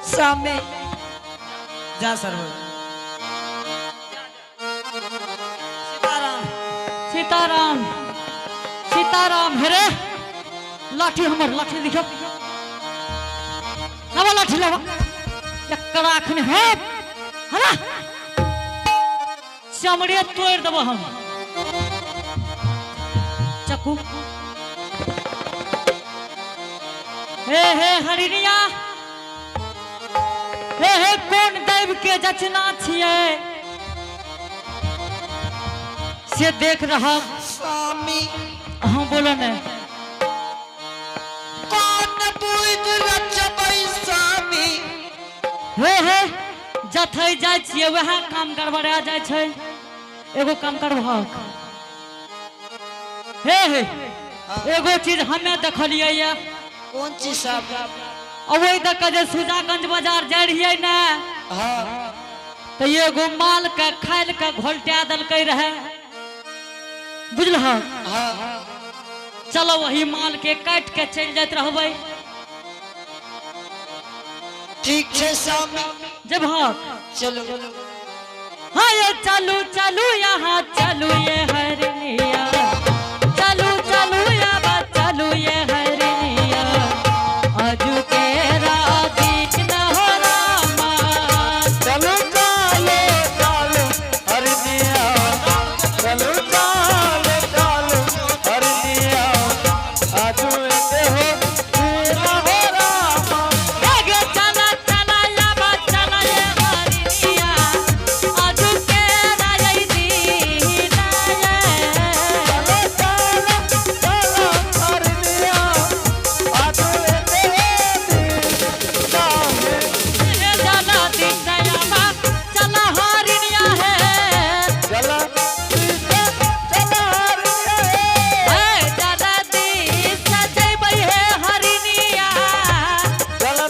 स्वामी। जा सरवर। सीताराम। सीताराम सीताराम। हे रे लाठी, हमर लाठी दिखो, लावा लाठी लावा। एकरा अखन है हरा चमड़े तोड़ देबो हम। चक्कू। हे हे हरिणिया, हे हे, कोन दैव के जचना छियै से देख रहा। स्वामी। हाँ, बोलो ने। कोन बुझ रचबै स्वामी? हे हे, जथै जाइ छियै वएह काम गड़बड़ा जाइ छै। एगो काम करबहक? हे हे, एगो चीज हमे देखलियै ये। कोन चीज स्वामी? आ ओहि दऽ के जे सुजागंज बाजार जाइ रहियै ने, तऽ एगो माल के खाइल के घोलटा देलकै रहे, बुझलहक? हाँ। चलो, वही माल के काटि के चलि जाइत रहबै। ठीक छै स्वामी। जेबहक? चलो। हाँ ये, चलू चलू यहाँ चलू ये हरनिया, चलू चलू यहाँ चलू ये हरनिया, अजू के राधीन हो रामा। चलो चालो चालो हरदिया, चलो चालो चालो हरदिया, आजू एते हो दीन हो रामा। गे चला चला याबा चला ये हरनिया, अजू के राई दीन। चलो चालो चालो हरदिया, आजू एते हो दीन। चला दीन याबा चला हरनिया है। चला चला हरदिया। चला दीन सजैबै हे हरनिया। चला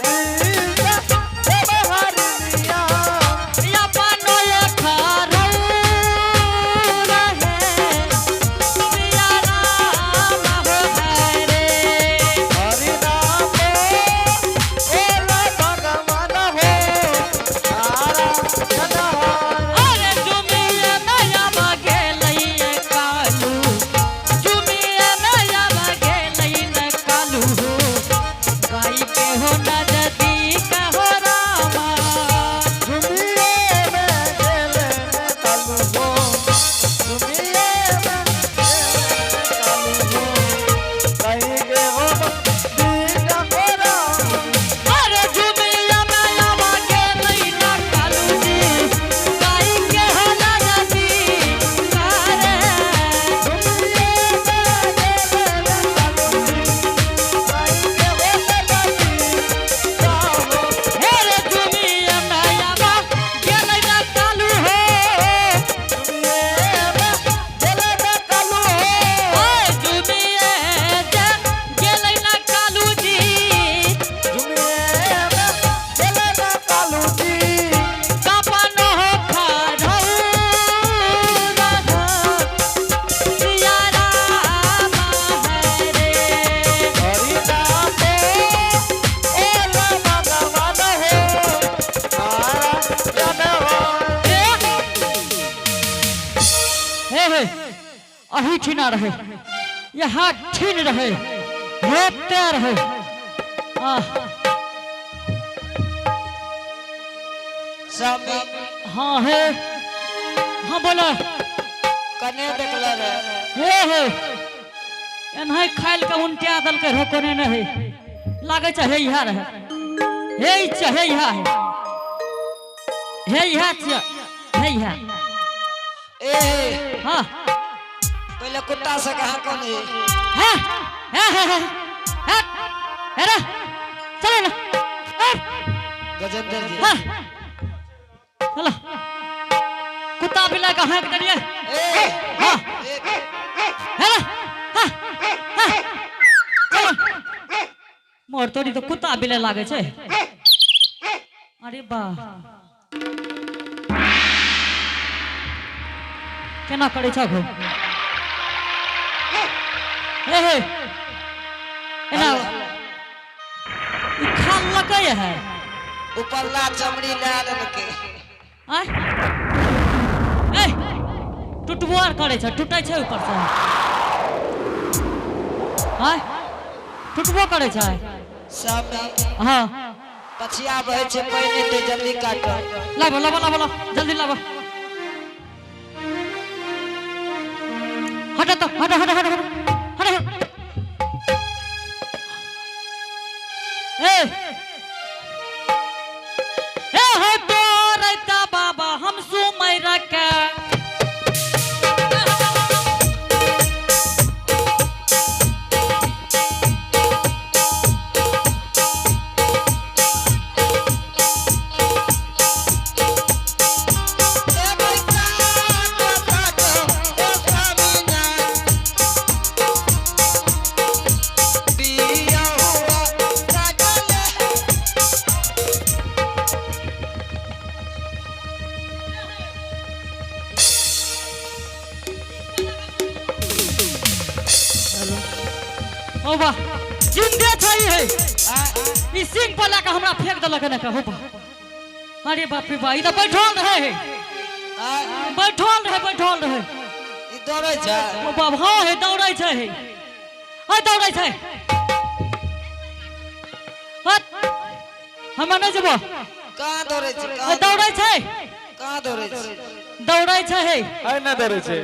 चला हरदिया। अपनो खरौ रहे सिया राम हो हरे। हरि नाम ओला भगवान हो नारायण हरे। अरे जुमिया नया बगेलै कालू, जुमिया नया बगेलै न कालू, गाय के हो नजदीक हो रामा। झुमिए में गेले कालू हो, झुमिए में गेले कालू हो, कहीं के हो दीन हो राम। अरे जुमिया नया बगेलै न कालू जी, गाय के हो नजदीक रे। झुमिए में गेले कालू जी, कहीं के हो नजदीक हो। हे रे जुमिया नया बगेलै न कालू हो। झुमिए में गेले कालू हो। ओए जुमिया गेलै न कालू जी। झुमिए में गेले कालू जी। कपन हो खरौ सिया राम हरे। हरि नाम ओला भगवान हो नारायण हरे। हे हे, अही ठिना रहे, यहाँ ठिन रहे, रोपते रहे। आह। स्वामी। हाँ हे, हाँ बोलो। कने देखले रे? हे हे, एनाहि खाइल के उनटा देलकै, रोकने नहीं लागै छै। हे इहा रहे, हे ई छै, हे इहा है, हे इहा छियै, हे इहा। ए। हाँ। पहले कुत्ता से कहा कौन है? हे हे हे हे हे हे रे, चलो ना हे। गजेंद्र जी। हाँ, चलो, कुत्ता बिल्ला का हाँक देलियै। ए। हाँ। ए। हे रे, हाँ हाँ, चलो। मोर तोरी तो कुत्ता बिल्ला लागै छै। अरे वाह, केना करै छ घो? हे हे, एना ई खाल लकै है। उपरला चमड़ी लै लेलकै। आय ए, टुटबो आर करै छै, टूटै छै ऊपर से। आय, टुटबो करै छै। स्वामी। हाँ। पछिया बहै छै, पानि एतै, जल्दी काटो। लाबो लाबो लाबो लाबो, जल्दी लाबो। हटो तो, हटो हटो हटो हटो हटो। ए ए हो तोरता बाबा हम सुमैर के। ए भाई काटो काटो ओ स्वामी ना बिया हुआ काटले। ओ वाह, जिंदे छै है। ई सिंह पर लए के हमरा फेंक देलक ने हो बा। अरे बाप रे बा, ई तऽ बैठल रहे है। आय, बैठल रहे, बैठल रहे। ई दौड़ै छै। ओ बाप, हाँ हे, दौड़ै छै हे। आ दौड़ै छै। हट, हम नहि जेबो। कहाँ दौड़ै छै? आ कहाँ? दौड़ै छै। कहाँ दौड़ै छै? दौड़ै छै हे। आइ नहि दौड़ै छै।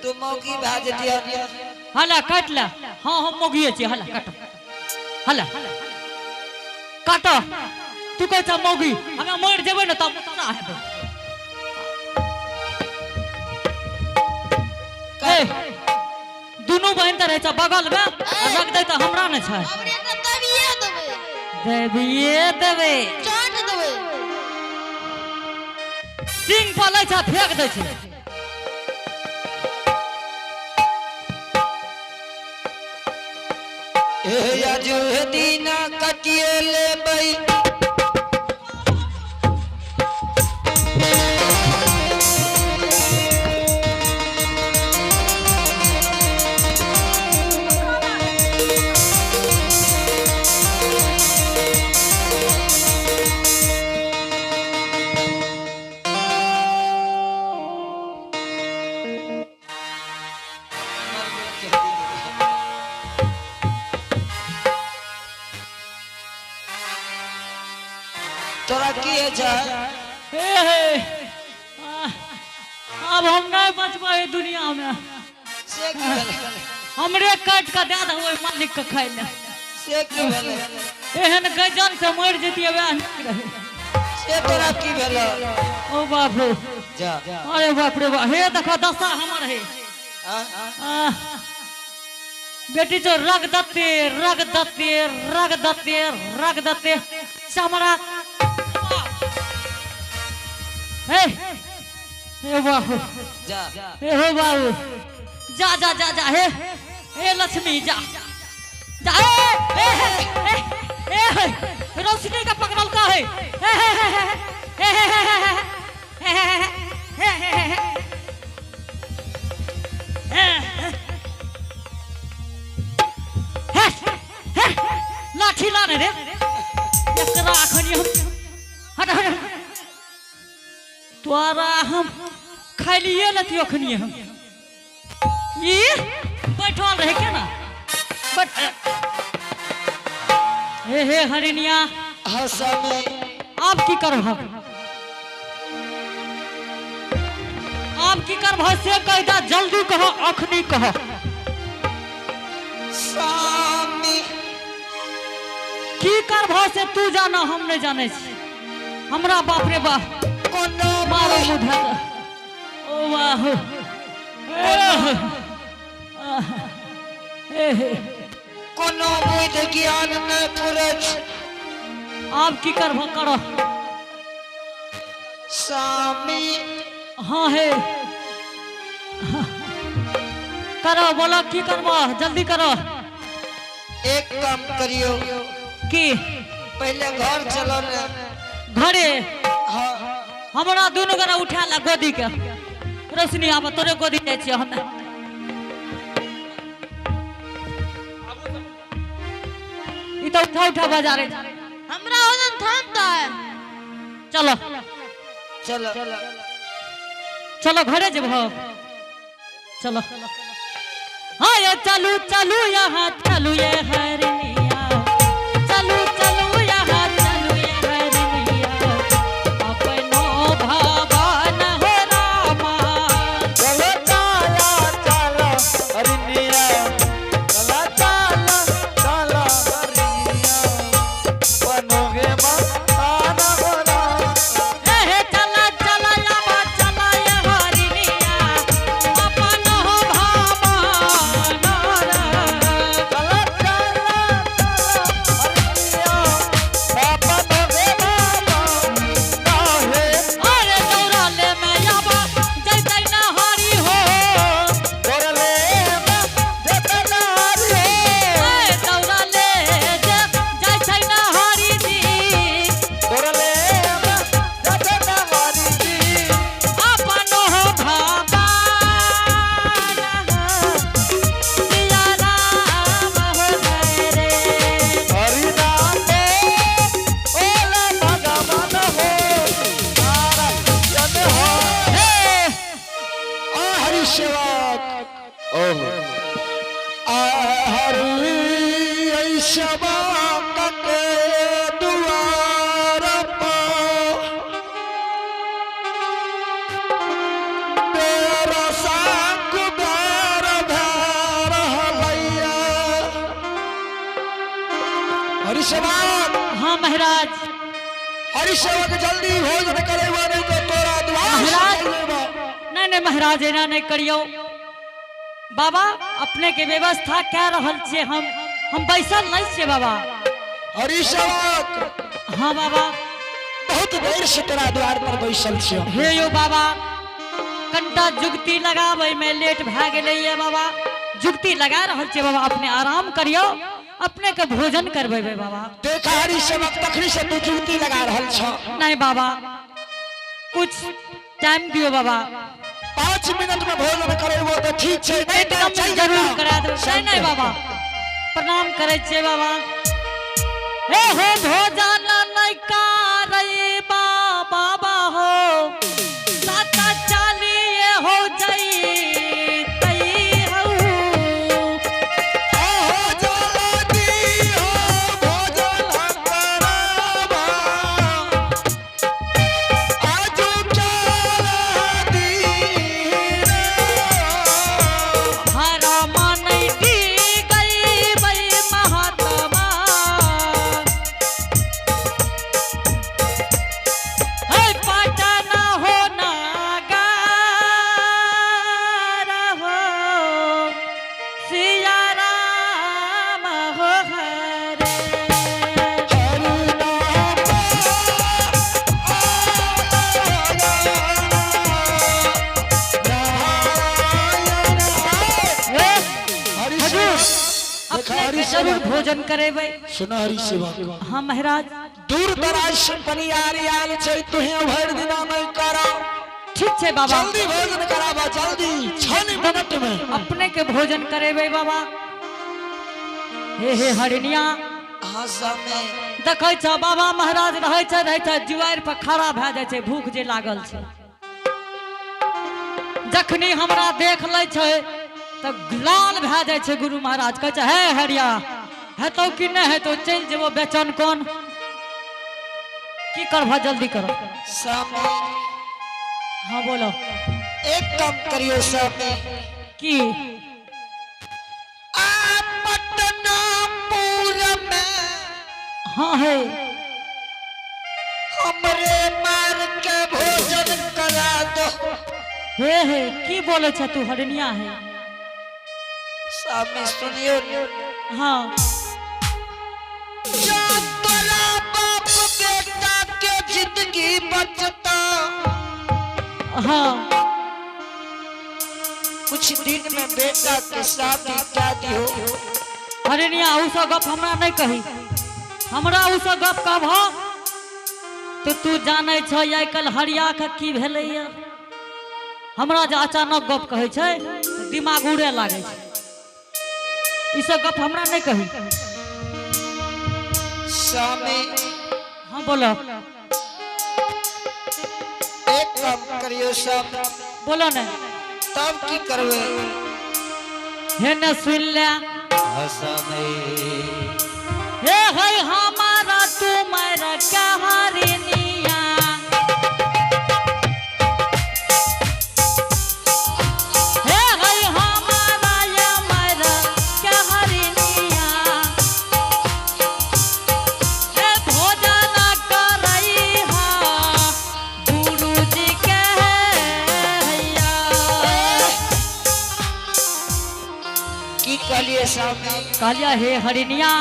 तू मौगी भए जेतिह। हला काटि ले। हाँ, हम मौगिए छियै। हला काट, हला काट। तू कहै छ मौगी, हमे मरि जेबै ने तब ना हेबै। ए, दुनू बहिन तऽ रहै छै बगल मे, आ रख दै तऽ हमरा ने छै। हमरे तऽ दबिए देबै। देबिए देबै। चाट देबै। सिंह पर लै छै, फेंक दै छै। हे अजुह दीना कटिए लेबै। तोरा की होइ छै? हे हे, आब हम नहि बचबै एहि दुनिया मे। से की भेलै? हमरे काटि कऽ दए दहो ओहि मालिक के खाइ लए। से की भेलै? एहन गजन से मरि जैतियै, वएह नीक रहै। से तोरा की भेलै? ओ बाप रे। जा। अरे बाप रे बाप, हे देखो दशा हमर हे। आ? आह, बेटी जो रग दत्ते रग दत्ते रग दत्ते रग दत्ते चमड़ा। हे हे बाबू। जा। हे हो बाबू, जा जा जा जा। हे हे लक्ष्मी, जा जा। ए ए ए ए, ए रोशनी का पकड़ल का है। हे हे हे हे हे हे हे हे हे हे हे हे, लाठी ला रे। एकरा अखन हम हट हट हट। तोरा हम खाइलिए लेतियो अखनी हम। ई बैठल रहे के ना बैठ। हे हे हरिनिया। हाँ स्वामी। आब की करब? आब की करब से कह दे, जल्दी कहो, अखनी कहो। स्वामी। की करब से तू जाना, हम नहीं जाने छी। हमरा बाप रे बाप। कोनो मारो मुझे। ओ वाह, ए हे। कोनो बुद्धि ज्ञान नहि पुरै छै। आब की करब, करो। स्वामी। हाँ हे, करो, बोलो की करबो, जल्दी करो। एक काम करियो। की? पहले घर चलो ने। घरे? हाँ। हमरा दुनू गोरा उठा ला गोदी के। रोशनी, आब तोरे गोदी जाइ छियै हमे। ई तऽ उठा उठा बजारे। हमरा ओजन थामतै। चलो। चलो। चलो, घरे जेबहो। चलो। हाँ ये चलू चलू यहाँ चलू ये हरनिया, चलू चलू यहाँ चलू ये हरनिया, अपनो भवन हो रामा। चलो चाला चाला हरिनिया, चला चाला चाला हरिनिया, बनोगे मस्ताना हो राम। हे हे चला चला यामा चला ये हरनिया, अपनो भवन हो रामा। चला चला चला हरिनिया, बनोगे मस्ताना हे। अरे दौड़ले में यामा जैतै ना हरी हो। दौड़ले में जैतै ना हरी हो। ए दौड़ले जे जाइ छै ना हरी जी। दौड़ले में जैतै ना हरी जी। अपनो भगवान हो, सिया राम हो गए रे। हरि नाम ओला भगवान हो, नारायण हो। हे आ हरि सेवक, ओहो। आ हरि सेवक के दुआर पर तेरा साक बेर भै रहलैया। हरि सेवक। हाँ महाराज। हरि सेवक, जल्दी भोजन करेबा, नहीं तो तोरा द्वार से महाराज। चल जेबा। नहीं नहीं महाराज, एना नहीं करियौ बाबा। अपने के व्यवस्था कए रहल छियै हम बैसल नहीं छियै बाबा। हरि सेवक। हाँ बाबा। बहुत देर से तोरा द्वार पर बैसल छियो। हे यो बाबा, कनिटा जुगती लगाबै में लेट भए गेलैये बाबा। जुगती लगा रहल छियै बाबा, अपने आराम करियौ, अपने के भोजन करबेबै बाबा। देखा हरि सेवक, तखनी से तू जुगती लगा रहल छ। नहीं बाबा, कुछ टाइम दियो बाबा। 5 मिनट में भोजन करेबो तो ठीक छै, नहीं तो एकदम चल जरूर जेबा। करा देबै। नहीं नहीं बाबा, प्रणाम करै छियै बाबा। हे हो भोजन नहीं करै बाबा हो, साता चालिए हो जई हऊ। आहो जल्दी हो भोजन कराबा, आजू चल दीना। हरा मनैटी गई बै महात्मा, हे पटना हो नागार हो, सिया राम हो हरे। हरि नाम नारायण। हे हरि हजूर, सेवक, देखा अपने हरि के जरूर सेवक, भोजन करेबै। सुना हरि सेवक। हाँ महाराज। दूर दराज से परियार आयल छै, तुहे भरि दिना नहीं करा। ठीक छै बाबा। जल्दी भोजन कराबा, जल्दी, 6 मिनट में। अपने के भोजन करेबै बाबा। हे हे हरिणिया। हाँ स्वामी। देखै छ बाबा महाराज, रहै छै रहै छै, जुआरि पर खड़ा भए जाइ छै, भूख जे लागल छै। जखनी हमरा देख लै छै तऽ लाल भए जाइ छै गुरु महाराज। कहै छै, हे हरिया, हेतौ कि नहि हेतौ? चलि जेबो बेचन कोन की करबह? जल्दी करो। स्वामी। हाँ, बोलो। एक काम करियो स्वामी। की? आ पटनापुर में हाँ है। हमरे मार के भोजन करा दो। हे हे, की बोलै छ तू हरिणिया है? स्वामी, सुनियो। हाँ। जो तोरा बाप बेटा के जिंदगी बचता, हाँ। कुछ दिन में बेटा के शादी क्या दियो। हरिणिया, उ सब गप हमरा नहीं कही। हमरा उ सब गप कहबह तो तू जानै छ आइ काल्हि हरिया के की भेलैया। हमरा जे अचानक गप कहै छै तऽ दिमाग उड़े लागै छै। ई सब गप हमरा नहीं कही। स्वामी। हाँ, बोलो। काम करियो सब। बोलो ने। तब की करबे? हे न सुन ले। हसने। हे है हमारा तुमर कहारिनिया, हे है हमारा ये मर कहारिनिया, हे भोजन करई हा गुरुजी के हैया। की कहलिए स्वामी? कहलिया हे हरिनिया,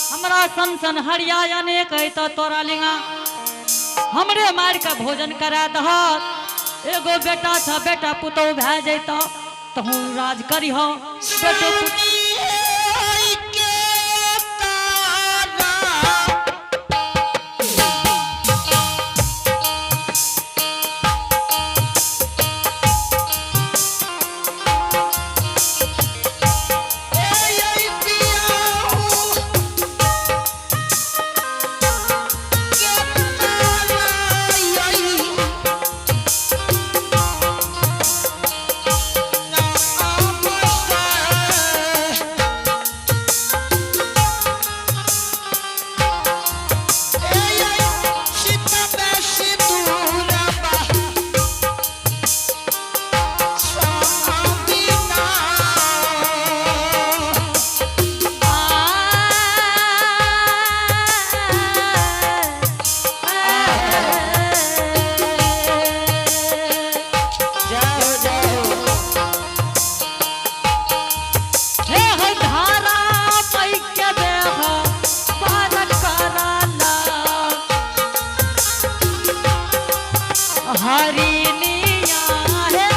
हमरा सन सन हरिया अनेक है तो तोरा लिंगा हमरे मार के भोजन करा दह। एगो बेटा छ, बेटा पुतोह भए जैत तहु राज करिह। बेटो के तारा। जाओ जाओ। हे है धारा पै के देह पार कराला हरिनिया, हे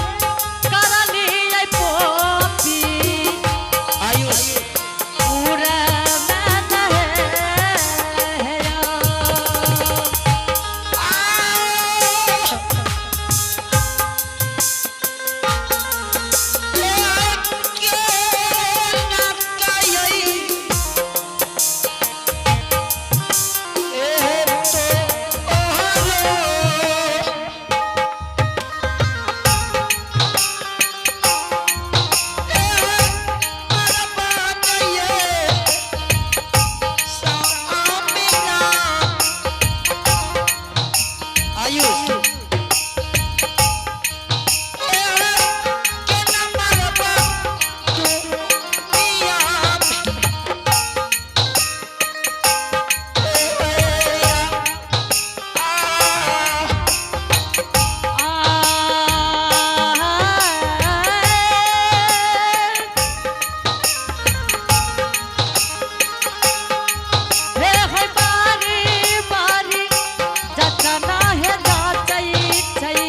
करलियै पोपी आयुष। पूरा में नहे। आयुष। हे है बारी बारी जतना हे नाचै छै।